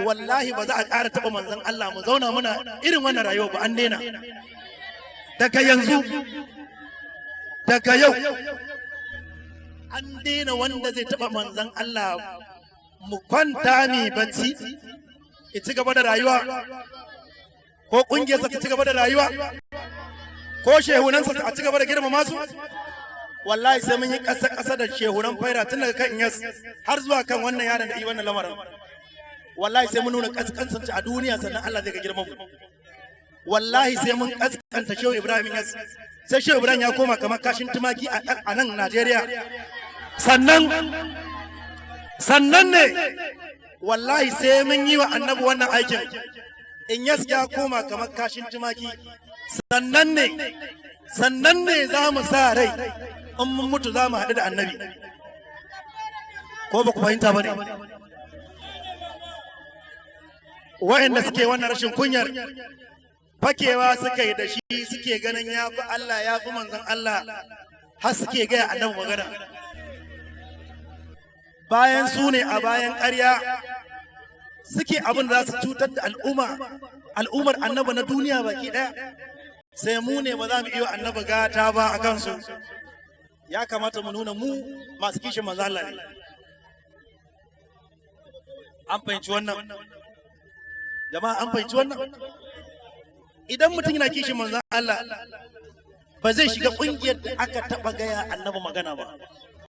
Wallahi ba za a ƙara taɓa Manzon Allah mu zauna muna irin wannan rayuwa ba. An daina daga yanzu, daga yau an daina. Wanda zai taɓa Manzon Allah mu kwanta mi bacci ya ci gaba da rayuwa, ko ƙungiyarsa ta ci gaba da rayuwa, ko shehunansa a ci gaba da girmama su, wallahi sai mun yi ƙasa ƙasa da shehunan faira, tun daga kan Inyas har zuwa kan wannan yaron da yi wannan lamarin. Wallahi sai mun nuna kaskansanci a duniya, sannan Allah zai ga girman mu. Wallahi sai mun kaskanta Shehu Ibrahim Inyas, sai Shehu Ibrahim ya koma kamar kashin tumaki a nan Najeriya, sannan ne. Wallahi sai mun yi wa Annabi wannan aikin, Inyas ya koma kamar kashin tumaki, sannan ne za mu sa rai in mun mutu za mu haɗu da Annabi. Ko ba ku fahimta ba ne? Wa'anda suke wannan rashin kunyar, fakewa suka yi da shi, suke ganin ya fi Allah, ya fi Manzon Allah, har suke gaya Annabi magana, bayan su ne a bayan ƙarya suke abin da za su cutar da al'umma, al'ummar Annabi na duniya baki ɗaya. Sai mu ne ba za mu iya Annabi gata ba a kansu. Ya kamata mu nuna mu masu kishin Manzo Allah ne. An fahimci wannan, jama'a? An fahimci wannan? Idan mutum yana kishin Manzon Allah, ba zai shiga kungiyar da aka taba gaya Annabi magana ba.